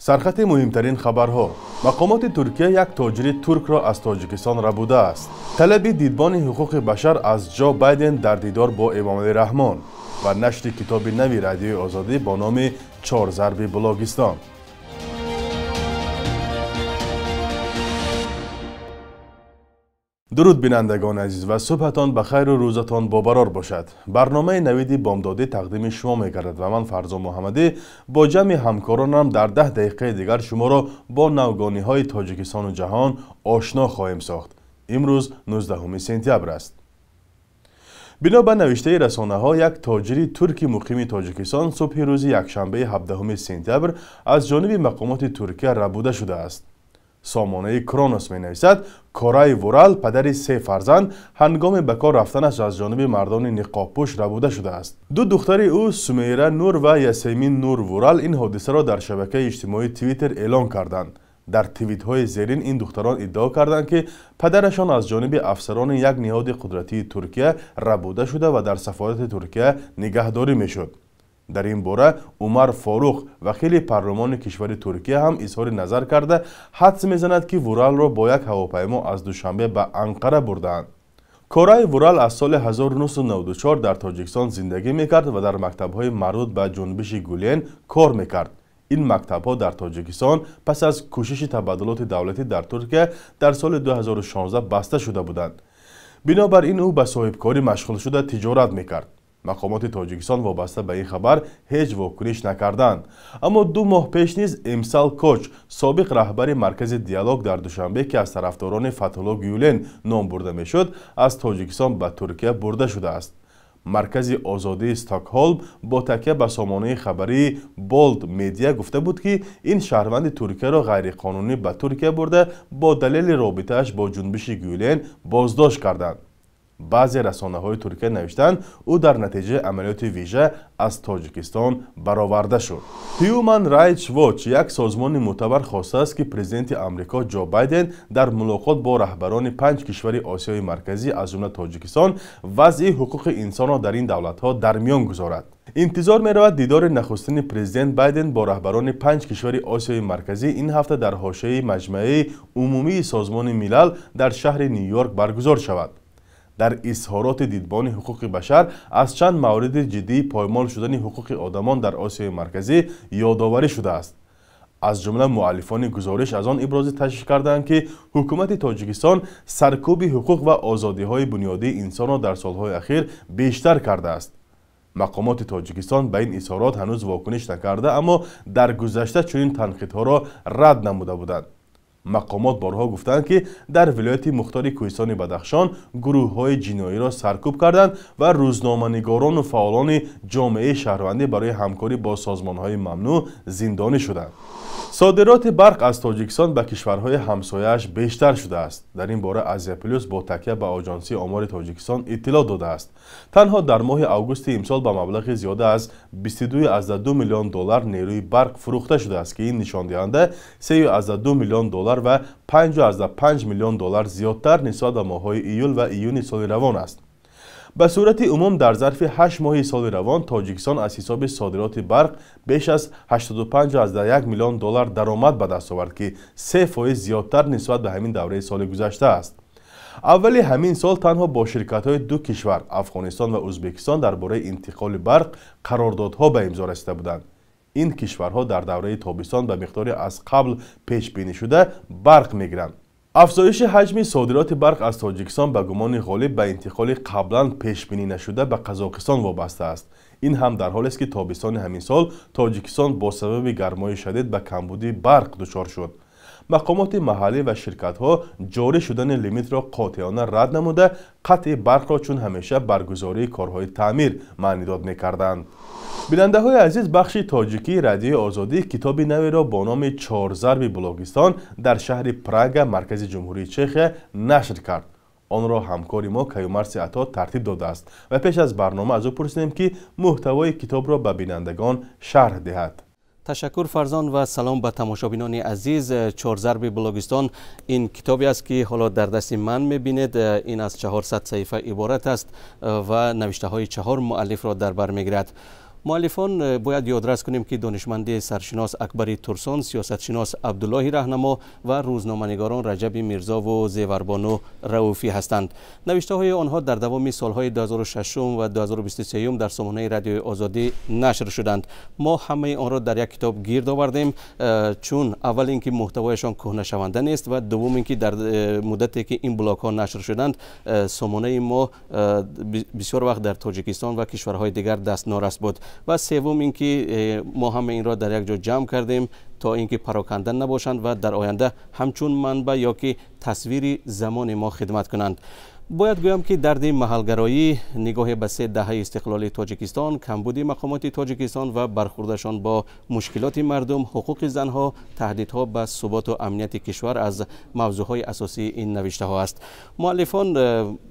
Сархати муҳимтарин хабарҳо. Мақомоти Туркия як тоҷири туркро аз Тоҷикистон рабудааст. Талаби дидбони ҳуқуқи башар аз Ҷо Байден дар дидор бо Эмомалӣ Раҳмон ва нашри китоби нави Радиои Озодӣ бо номи «Чорзарби Блогистон». Дуруд, бинандагони азиз, ва субҳатон ба хайру рӯзатон бобарор бошад. Барномаи «Навиди бомдодӣ» тақдими шумо мегардад ва ман, Фарзон Муҳаммадӣ, бо ҷамъи ҳамкоронам дар 10 дақиқаи дигар шуморо бо навгониҳои Тоҷикистону ҷаҳон ошно хоҳем сохт. Имрӯз 19 сентябр аст. Бино ба навиштаи расонаҳо, як тоҷири турки муқими Тоҷикистон субҳи рӯзи якшанбаи 17 сентябр аз ҷониби мақомоти Туркия рабуда шудааст. Сомонаи Кронос менависад, Корай Вурал, падари се фарзанд, ҳангоми ба кор рафтанаш аз ҷониби мардони ниқобпӯш рабуда шудааст. Ду духтари ӯ, Сумейра Нур ва Ясемин Нур Вурал, ин ҳодисаро дар шабакаи иҷтимоии Твиттер эълон карданд. Дар твитҳои зерин ин духтарон иддао карданд, ки падарашон аз ҷониби афсарони як ниҳоди қудратии Туркия рабуда шуда ва дар сафорати Туркия нигаҳдорӣ мешуд. Дар ин бора Умар Форух, вакили парлумони кишвари Туркия, ҳам изҳори назар карда, ҳадс мезанад, ки Вуралро бо як ҳавопаймо аз Душанбе ба Анқара бурдаанд. Корай Вурал аз соли 1994 дар Тоҷикистон зиндагӣ мекард ва дар мактабҳои марбут ба ҷунбиши Гулен кор мекард. Ин мактабҳо дар Тоҷикистон пас аз кӯшиши табаддулоти давлатӣ дар Туркия дар соли 2016 баста шуда буданд. Бинобар ин ӯ ба соҳибкорӣ машғул шуда, тиҷорат мекард. Мақомоти Тоҷикистон вобаста ба ин хабар ҳеҷ вокуниш накарданд. Аммо 2 моҳ пеш низ Эмсал Коч, собиқ раҳбари маркази «Диалог» дар Душанбе, ки аз тарафдорони Фатҳулло Гюлен ном бурда мешуд, аз Тоҷикистон ба Туркия бурда шудааст. Маркази озодии Стокҳолм бо такя ба сомонаи хабарии Болд Медиа гуфта буд, ки ин шаҳрванди Туркияро ғайриқонунӣ ба Туркия бурда, бо далели робитааш бо ҷунбиши Гюлен боздошт карданд. Баъзе расонаҳои Туркия навиштанд, ӯ дар натиҷаи амалиёти вижа аз Тоҷикистон бароварда шуд. Human Rights Watch, як созмони мӯътабар, хостааст, ки президенти Амрико Ҷо Байден дар мулоқот бо раҳбарони панҷ кишвари Осиёи Марказӣ, аз ҷумла Тоҷикистон, вазъи ҳуқуқи инсонро дар ин давлатҳо дар миён гузорад. Интизор меравад, дидори нахустини президент Байден бо раҳбарони панҷ кишвари Осиёи Марказӣ ин ҳафта дар ҳошияи Маҷмаи Умумии Созмони Милал дар шаҳри Ню Йорк баргузор шавад. Дар изҳороти дидбони ҳуқуқи башар аз чанд мавриди ҷиддии поймол шудани ҳуқуқи одамон дар Осиёи Марказӣ ёдоварӣ шудааст. Аз ҷумла муаллифони гузориш аз он ибрози ташвиш карданд, ки ҳукумати Тоҷикистон саркӯби ҳуқуқ ва озодиҳои бунёдии инсонро дар солҳои ахир бештар кардааст. Мақомоти Тоҷикистон ба ин изҳорот ҳанӯз вокуниш накарда, аммо дар гузашта чунин танқидҳоро рад намуда буданд. Мақомот борҳо гуфтанд, ки дар вилояти мухтори Кӯҳистони Бадахшон гурӯҳҳои ҷиноиро саркӯб карданд ва рӯзноманигорону фаъолони ҷомеаи шаҳрвандӣ барои ҳамкорӣ бо созмонҳои мамнӯъ зиндонӣ шуданд. Содироти барқ аз Тоҷикистон ба кишварҳои ҳамсояаш бештар шудааст. Дар ин бора Азия Плюс бо такя ба Оҷонсии омори Тоҷикистон иттилоъ додааст. Танҳо дар моҳи августи имсол ба маблағи зиёда аз 22,2 миллион доллар нерӯи барқ фурӯхта шудааст, ки ин нишондиҳанда 3,2 миллион доллар ва 5,5 миллион доллар зиёдтар нисбат ба моҳҳои июл ва июни соли равон аст. Ба сурати умум, дар зарфи 8 моҳи соли равон Тоҷикистон аз ҳисоби содироти барқ беш аз 85,1 миллион доллар даромад ба даст овард, ки 3% зиёдтар нисбат ба ҳамин давраи соли гузашта аст. Аввали ҳамин сол танҳо бо ширкатҳои ду кишвар, Афғонистон ва Ӯзбекистон, дар бораи интиқоли барқ қарордодҳо ба имзо расида буданд. Ин кишварҳо дар давраи тобистон ба миқдори аз қабл пешбинишуда барқ мегиранд. Афзоиши ҳаҷми содироти барқ аз Тоҷикистон, ба гумони ғолиб, ба интиқоли қаблан пешбинӣ нашуда ба Қазоқистон вобаста аст. Ин ҳам дар ҳолест, ки тобистони ҳамин сол Тоҷикистон бо сабаби гармои шадид ба камбудии барқ дучор шуд. Мақомоти маҳаллӣ ва ширкатҳо ҷорӣ шудани лимитро қотеона рад намуда, қатъи барқро чун ҳамеша баргузории корҳои таъмир маънидод мекарданд. Бинандаҳои азиз, бахши тоҷикии Радиои Озодӣ китоби наверо бо номи «Чорзарби Блогистон» дар шаҳри Прага, маркази Ҷумҳурии Чехия, нашр кард. Онро ҳамкори мо Каюмарси Ато тартиб додааст ва пеш аз барнома аз ӯ пурсидем, ки муҳтавои китобро ба бинандагон шарҳ диҳад. Ташаккур, Фарзон, ва салом ба тамошобинони азиз. «Чорзарби Блогистон» ин китобе аст, ки ҳоло дар дасти ман мебинед. Ин аз 400 саҳифа иборат аст ва навиштаҳои чаҳор муаллифро дар бар мегирад. Муаллифон бояд ёдрас кунем, ки донишманди саршинос Акбари Турсон, сиёсатшинос Абдуллоҳи Раҳнамо ва рӯзноманигорон Раҷаби Мирзову Зеварбону Рауфӣ ҳастанд. Навиштаҳои онҳо дар давоми солҳои 2006 ва 2023 дар сомонаи Радиои Озодӣ нашр шуданд. Мо ҳамаи онро дар як китоб гирд овардем, чун аввал ин ки муҳтавояшон кӯҳнашаванда нест ва дуввум ин ки дар муддате ки ин блогҳо нашр шуданд, сомонаи мо бисёр вақт дар Тоҷикистон ва кишварҳои дигар дастнорас буд. Ва севум ин ки мо ҳама инро дар як ҷо ҷамъ кардем, то ин ки пароканда набошанд ва дар оянда ҳамчун манбаъ ё ки тасвири замони мо хидмат кунанд. Бояд гӯям, ки дарди маҳалгароӣ, нигоҳе ба 3 даҳаи истиқлоли Тоҷикистон, камбуди мақомоти Тоҷикистон ва бархурдашон бо мушкилоти мардум, ҳуқуқи занҳо, таҳдидҳо ба суботу амнияти кишвар аз мавзӯъҳои асосии ин навиштаҳо аст. Муаллифон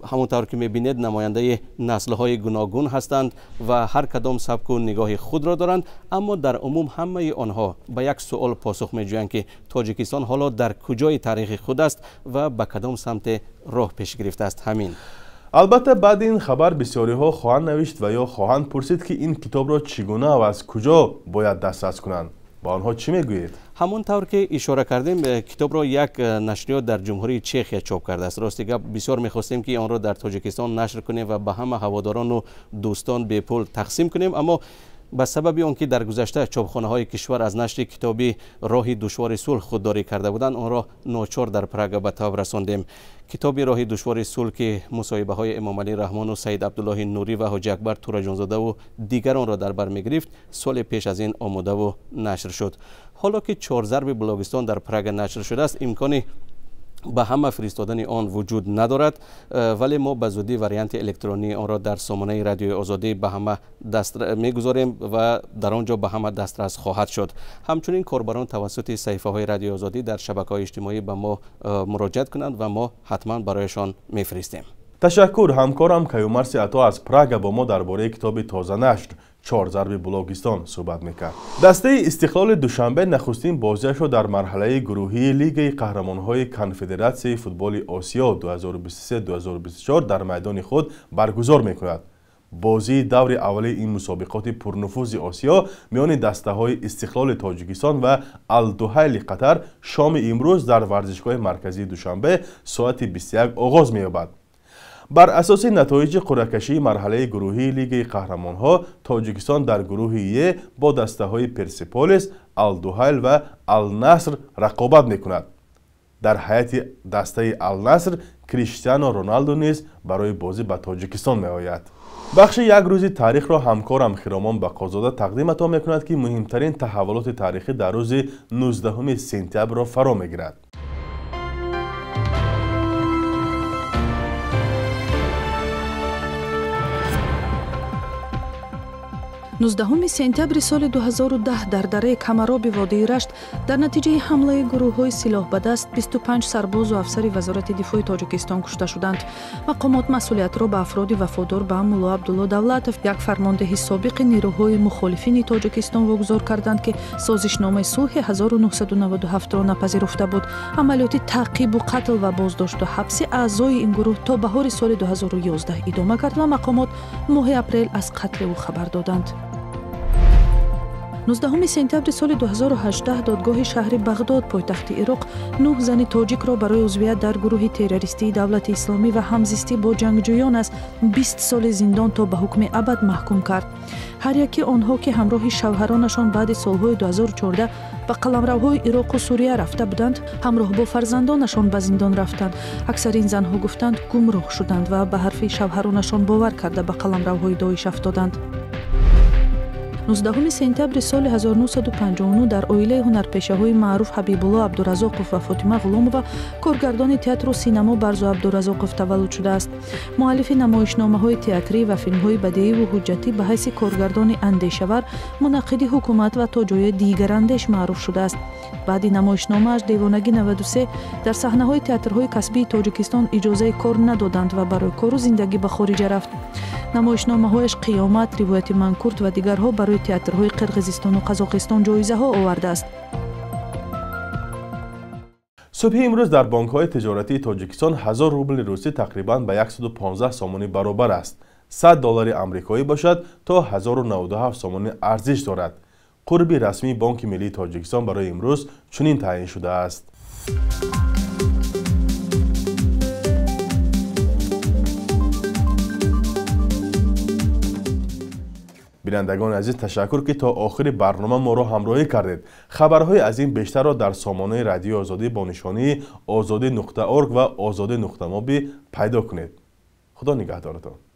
ҳамон тавр ки мебинед, намояндаи наслҳои гуногун ҳастанд ва ҳар кадом сабку нигоҳи худро доранд, аммо дар умум ҳамаи онҳо ба як суол посух меҷӯянд, ки Тоҷикистон ҳоло дар куҷои таърихи худ аст ва ба кадом самте роҳ пеш гирифтааст. Ҳамин. Албатта, баъди ин хабар бисёриҳо хоҳанд навишт ва ё хоҳанд пурсид, ки ин китобро чӣ гуна ва аз куҷо бояд дастрас кунанд. Ба онҳо чӣ мегӯед? Ҳамон тавр ки ишора кардем, китобро як нашриёт дар Ҷумҳурии Чехия чоп кардааст. Рости гап, бисёр мехостем, ки онро дар Тоҷикистон нашр кунем ва ба ҳама ҳаводорону дӯстон бепул тақсим кунем, аммо ба сабаби он ки дар гузашта чопхонаҳои кишвар аз нашри китоби «Роҳи душвори сулҳ» худдорӣ карда буданд, онро ночор дар Прага ба таб расондем. Китоби «Роҳи душвори сулҳ», ки мусоҳибаҳои Эмомалӣ Раҳмону Саид Абдуллоҳи Нурӣ ва Ҳоҷи Акбар Тураҷонзодаву дигаронро дар бар мегирифт, соли пеш аз ин омодаву нашр шуд. Ҳоло ки «Чорзарби Блогистон» дар Прага нашр шудааст, имкони ба ҳама фиристодани он вуҷуд надорад, вале мо ба зудӣ варианти электронии онро дар сомонаи Радиои Озодӣ ба ҳама даст мегузорем ва дар он ҷо ба ҳама дастрас хоҳад шуд. Ҳамчунин корбарон тавассути саҳифаҳои Радиои Озодӣ дар шабакаҳои иҷтимоӣ ба мо муроҷиат кунанд ва мо ҳатман барояшон мефиристем. Ташаккур. Ҳамкорам Каюмарси Ато аз Прага бо мо дар бораи китоби тозанашр «Чорзарби Блогистон» суҳбат мекард. Дастаи Истиқлоли Душанбе нахустин бозиашро дар марҳалаи гурӯҳии Лигаи қаҳрамонҳои Конфедератсияи футболи Осиё 2023-2024 дар майдони худ баргузор мекунад. Бозии даври аввали ин мусобиқоти пурнуфузи Осиё миёни дастаҳои Истиқлоли Тоҷикистон ва Алдуҳайли Қатар шоми имрӯз дар варзишгоҳи марказии Душанбе соати 21 оғоз меёбад. Бар асоси натоиҷи қуръакашии марҳалаи гурӯҳии Лигаи қаҳрамонҳо, Тоҷикистон дар гурӯҳи Е бо дастаҳои Персеполис, Алдуҳайл ва Алнаср рақобат мекунад. Дар ҳайати дастаи Алнаср Криштиано Роналду низ барои бозӣ ба Тоҷикистон меояд. Бахши «Як рӯзи таърихро» ҳамкорам Хиромон Бақозода тақдиматон мекунад, ки муҳимтарин таҳаввулоти таърихӣ дар рӯзи 19 сентябрро фаро мегирад. 19 сентябри соли 2010 дар дараи Камароби водии Рашт дар натиҷаи ҳамлаи гурӯҳҳои силоҳбадаст 25 сарбозу афсари Вазорати дифои Тоҷикистон кушта шуданд. Мақомот масъулиятро ба афроди вафодор ба Мулло Абдулло Давлатов, як фармондеҳи собиқи нерӯҳои мухолифини Тоҷикистон, вогузор карданд, ки созишномаи сулҳи 1997-ро напазируфта буд. Амалиёти таъқибу қатл ва боздошту ҳабси аъзои ин гурӯҳ то баҳори соли 2011 идома кард ва мақомот моҳи апрел аз қатли ӯ хабар доданд. 19 сентябри соли 2018 додгоҳи шаҳри Бағдод, пойтахти Ироқ, нӯҳ зани тоҷикро барои узвият дар гурӯҳи террористии Давлати Исломӣ ва ҳамзистӣ бо ҷангҷӯён аз 20 соли зиндон то ба ҳукми абад маҳкум кард. Ҳар яки онҳо, ки ҳамроҳи шавҳаронашон баъди солҳои 2014 ба қаламравҳои Ироқу Сурия рафта буданд, ҳамроҳ бо фарзандонашон ба зиндон рафтанд. Аксари ин занҳо гуфтанд, гумроҳ шуданд ва ба ҳарфи шавҳаронашон бовар карда ба қаламравҳои Доиш афтоданд. 19 сентябри соли 1959 дар оилаи ҳунарпешаҳои маъруф Ҳабибулло Абдуразоқов ва Фотима Ғуломова коргардони театру синамо Барзу Абдуразоқов таваллуд шудааст. Муаллифи намоишномаҳои театрӣ ва филмҳои бадеиву ҳуҷҷатӣ ба ҳайси коргардони андешавар, мунаққиди ҳукумат ва то ҷои дигарандеш маъруф шудааст. Баъди намоишномааш «Девонагӣ 93» дар саҳнаҳои театрҳои касбии Тоҷикистон иҷозаи кор надоданд ва барои кору зиндагӣ ба хориҷа рафт. Намоишномаҳояш «Қиёмат», «Ривояти манкурт» ва дигарҳо барои театрҳои Қирғизистону Қазоқистон ҷоизаҳо овардааст. Субҳи имрӯз дар бонкҳои тиҷоратии Тоҷикистон 1000 рубли русӣ тақрибан ба 115 сомонӣ баробар аст. 100 доллари амрикоӣ бошад то 1097 сомонӣ арзиш дорад. Қурби расмии Бонки миллии Тоҷикистон барои имрӯз чунин таъин шудааст. Бинандагони азиз, ташаккур, ки то охири барнома моро ҳамроҳӣ кардед. Хабарҳои аз ин бештарро дар сомонаи Радиои Озодӣ бо нишонии ozodi.org ва ozodi.mobi пайдо кунед. Худо нигаҳдоратон.